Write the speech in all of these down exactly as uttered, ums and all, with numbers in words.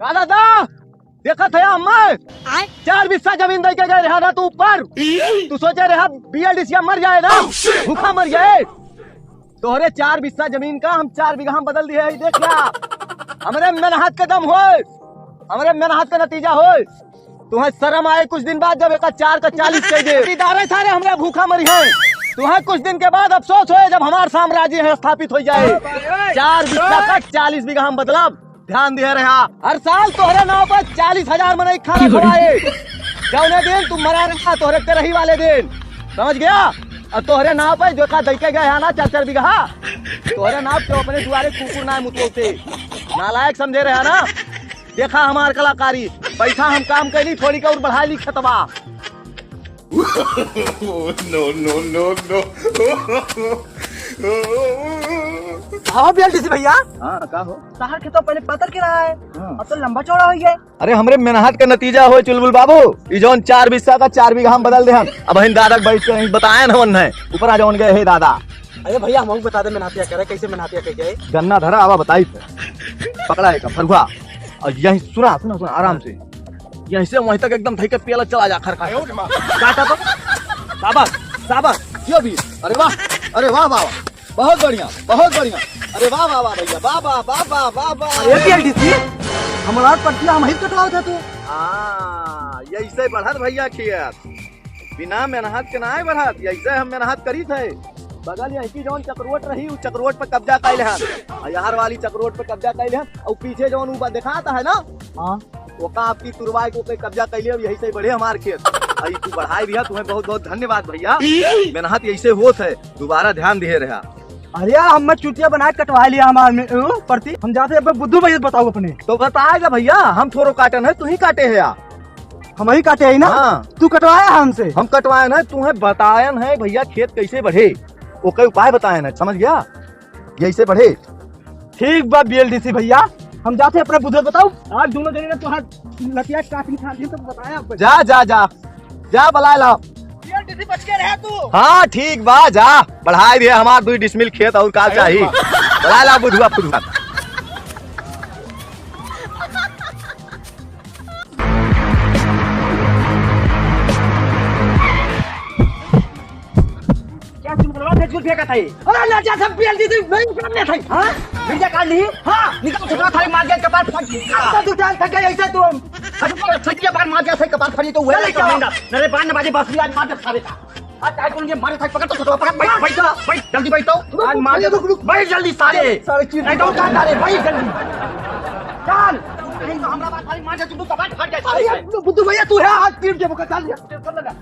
का दादा, देखत है हमें? आय? चार बिस्सा जमीन दे के गए रहा ना तू ऊपर। तू सोचे रहा बीएलडीसी मर जाए ना, भूखा मर जाए। तोहरे चार बिस्सा जमीन का हम चार बीघा में बदल दिए है, देख ला। हमरे मेहनत के दम होए, हमरे मेहनत का नतीजा होए। तुम्हें शर्म आए कुछ दिन बाद जब एक चार का चालीस कह दे। इदारे सारे हमरा भूखा मरी है। तुम्हें कुछ दिन के बाद अफसोस होए जब हमार साम्राज्य है स्थापित हो जाए। चार बिस्सा का चालीस बीघा हम बदलब। ध्यान दिया रहा, हर साल तोहरे नाव पर चालीस हजार मनई खाना खवाए। जौने दिन तू मरा रहा, तोहरे तेरही वाले दिन, समझ गया? और तोहरे नाव पर जो का दइके गया है ना, चार चार बीघा, तोहरे नाव के अपने दुआरे कुकुर ना मुतवते, नालायक समझे रहा ना। देखा हमार कलाकारी, पैसा हम काम कैली, थोड़ी का और बढ़ा ली खेतवा। No, no, no, no। हाँ, बीएलडीसी भैया। हाँ, का हो? तहार खेतवा पहले पतर के रहा है, हाँ। अब तो लंबा चौड़ा हो गया है। अरे, हमरे मेहनत का नतीजा हो चुलबुल बाबू। ई जौन चार बिस्सा का चार बीघा हम बदल देहन। अब हम दादा के बैठ के नहीं बताएन हवन है। ऊपर आ जौन गए हे दादा। अरे भैया, हमहू बता दे मेहनतिया करे, कैसे मेहनतिया कह गए? गन्ना धरा, आवा बताई थे। पकड़ा है का फरुआ। और यही सुना, सुना, सुना, आराम से। यहीं से वहीं तक एकदम धई के पियला चला जा, खर खर। काटा तो। साबस, साबस, यो भी। अरे वाह, अरे वाह, वाह, वाह। बहुत बढ़िया, बहुत बढ़िया। अरे वाह, वाह, वाह भैया, वाह, वाह, वाह। अरे बीएलडीसी, हमारा पट्टिया हम ही कटवाओ थे तू। हाँ, यही से बढ़त भैया खेत। बिना मेहनत के नाय बढ़त, यही से हम मेहनत करी थे। बगल यही की जौन चकरोट रही, उ चकरोट पे कब्जा कैले हन। आ यार वाली चकरोट पे कब्जा कैले हन। और पीछे जौन उ बा-, देखाता है ना? हाँ। ओका आपकी तुरवाई को के कब्जा कैले, अब यही से बढ़े हमार खेत। आ ई तू बढ़ाए भी है, तुम्हें बहुत बहुत धन्यवाद भैया। मेहनत यही से होत है, दोबारा ध्यान दिए रहा। अरे यार, हम चुटिया बनाए कटवा लिया हमार में, उ, प्रति। हम जाते अब बुद्धू भैया बताओ अपने। तो बताएगा भैया, हम थोड़ो काटन है, तू ही काटे है यार। हम ही काटे है ना? हाँ। तू कटवाया हमसे। हम कटवाए ना, तुम्हें बतायन है भैया खेत कैसे बढ़े, ओके उपाय बतायन है, समझ गया? यही से बढ़े। ठीक बा बीएलडीसी भैया, हम जाते अपने बुद्धू बताओ। आज दोनों जने ने तोहार लतिया काट निकाल दिए, तो बताया अब। जा, जा, जा, जा बलाए ला। बीएलडीसी बच के रहे तू। हाँ, ठीक बा, जा, बढ़ाए दिए हमार दुई डिसमिल खेत और का चाही। बलाए ला बुधुआ फुधुआ। क्या चुलबुलवा फेंक फेंका था ये? अरे ना जा, सब बीएलडीसी नहीं उतरने थे। हाँ? वीडियो काट ली? हाँ। निकाल, छोटा थाली मार दिया, कपार फट गया। तो तू जान थक गया ऐसे तू। अरे तो सच्ची बार मार दिया, सही कपार फटी तो हुआ चले क्या? नहीं रे, बार ना बाजे, बस आज मार दे सारे का। आज चाहे कौन ये मारे था, पकड़ तो छोटा, पकड़, बैठ, बैठ, बैठ, जल्दी बैठ तो। रुक, आज रुक, मार दे, रुक, रुक। बैठ जल्दी सारे। सारे चीज नहीं तो उठा सारे, बैठ जल्दी। चल। नहीं तो हमरा बात खाली मार दे, तू कपार फट गया सारे अरे का। यार, बुद्धू भैया, तू है, आज तीन के मौका, चल यार, चल लगा।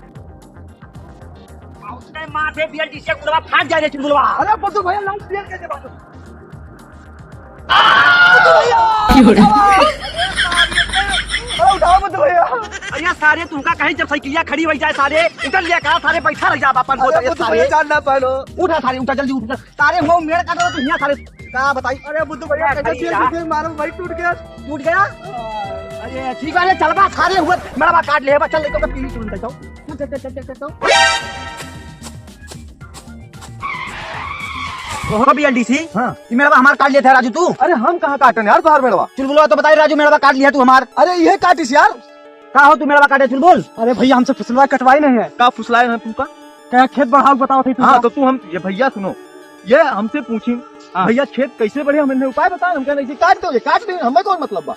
उसने मार दे, बीएलडीसी गुड़वा फाट जाए रे चुलबुलवा। अरे बुद्धू भैया, लाइट क्लियर कर दे बाबू। बुद्धू भैया! अरे उठाओ बुद्धू भैया। अरे सारे तुमका कहीं जब साइकिलिया खड़ी हो जाए सारे, उतर लिया करा सारे, बैठा रह जा अपन अरे बोतल बुद्धू सारे। भैया, जान ना पालो। उठा सारे, उठा जल्दी उठ। सारे वो मेड़ काट रहा तो यहाँ सारे का बताई। अरे बुद्धू भैया, अरे कैसे भैया। चीर के मारो भाई, टूट गया। टूट गया? अरे ठीक है, चल बा सारे हुए, मेरा बा काट ले बा, चल लेके पीली टूट देता हूँ। चल, चल, चल, चल, चल, चल। ओहो बीएलडीसी, हाँ। ये मेरा बा हमार काट लिया था राजू तू। अरे हम कहाँ काटन यार तोहार मेड़वा? चुलबुलवा तो बताई राजू, मेरा बा काट लिया तू हमार। अरे ये काटिस यार। का हो तू मेरा बा काटे चुलबुल? अरे भैया हमसे फसलवा कटवाई नहीं है। का फुसलाए हैं तुमका? क्या खेत बढ़ाओ बताओ थे हाँ तुमका? तो तू हम ये भैया सुनो, ये हमसे पूछी हाँ। भैया खेत कैसे बढ़े, हमने उपाय बताए, हम कहने से काट दो, ये काट दे, हमें कौन मतलब बा?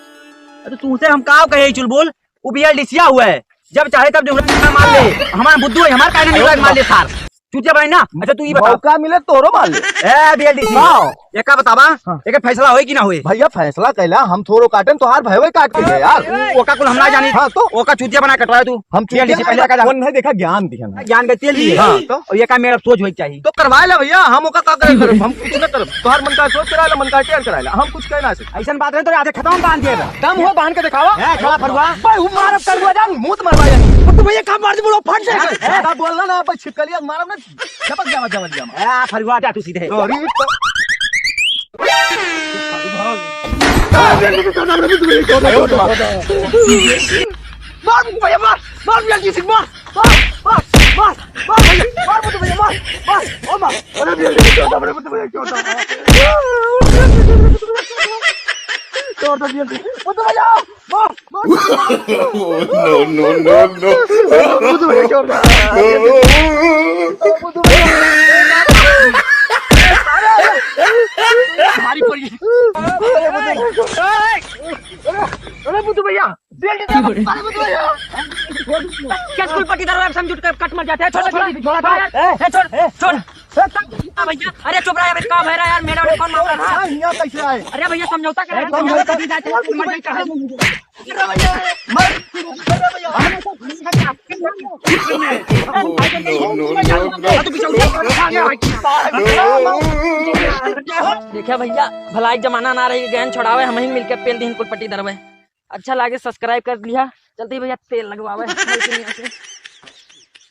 अरे तुमसे हम का कहे चुलबुल, वो बीएलडीसीया हुआ है, जब चाहे तब निहुरा मार ले। हमारा बुद्धू है, हमारा काहे नहीं निहुरा मार ले सार। चुतिया भाई ना। अच्छा तू ये बता। मौका मिले तोरो मार ले। ए बीएलडीसी। हाँ। ये का बतावा? हाँ। एक फैसला होई कि ना होई? भैया फैसला कैला, हम थोड़ो काटन, तोहार भयवे काट के गए यार। ओका कुल हम ना जानी। हाँ तो? ओका चुतिया बना कटवाया तू। हम चुतिया बीएलडीसी पहले का जान। कौन नहीं देखा, ज्ञान दिया ना। ज्ञान के तेल लिए। हाँ तो? और ये का मेरा सोच होई चाहिए। तो करवाए ला भैया, हम ओका का करे करब, हम कुछ ना करब। तोहार मन का सोच कराए ला, मन का टेर कराए ला, हम कुछ कहना से। ऐसन बात नहीं तो आधे खतम बांध दिए बा। दम हो बांध के दिखावा। ए, छोड़ा फरुआ। भाई, हूँ मारब कर हुआ जान, मुंह तो मरवा जान। तो भैया का मार दे बोलो, फट जाए। ज्यादा बोलना ना, भाई छिपकलिया मारब ना, झपक जावा जवन जामा। ए, फरुआ जा तू सीधे। अरे तो। मार भैया, मार, मार भैया जी, मार। मार, मार, मार, मार भैया, मार, मार, मार, ओ मार। अरे भैया, छोटा, बड़े भैया, छोटा। बुद्धू भैया, मार, मार। No, no, no, no। बुद्धू भैया, छोड़ दे। बुद्धू भैया। भारी पड़ गई। अरे बुद्धू भैया, बेल्ट दे, अरे बुद्धू भैया। क्या स्कूल पट्टीदार वाला समझौता कर, कट मर जाते हैं। छोड़, छोड़, छोड़, छोड़, ए, ए, छोड़, ए, छोड़। ए, हाँ भैया, अरे चुप रहा, अबे का भय रहा यार, मेरा और कौन मामला था? हाँ, यहाँ कैसे आए? अरे भैया, समझौता कर, अरे समझौता कर, जाते हैं, मर जाते हैं। अरे भैया, मर, अरे भैया। No, no, no, no। देखा भैया, भलाई जमाना ना रही, गैन छोड़ावे, हम ही मिलके पेल दीन कुल पट्टीदारवे। अच्छा लागे, subscribe कर लिया। चलते ही भैया, तेल लगवावे।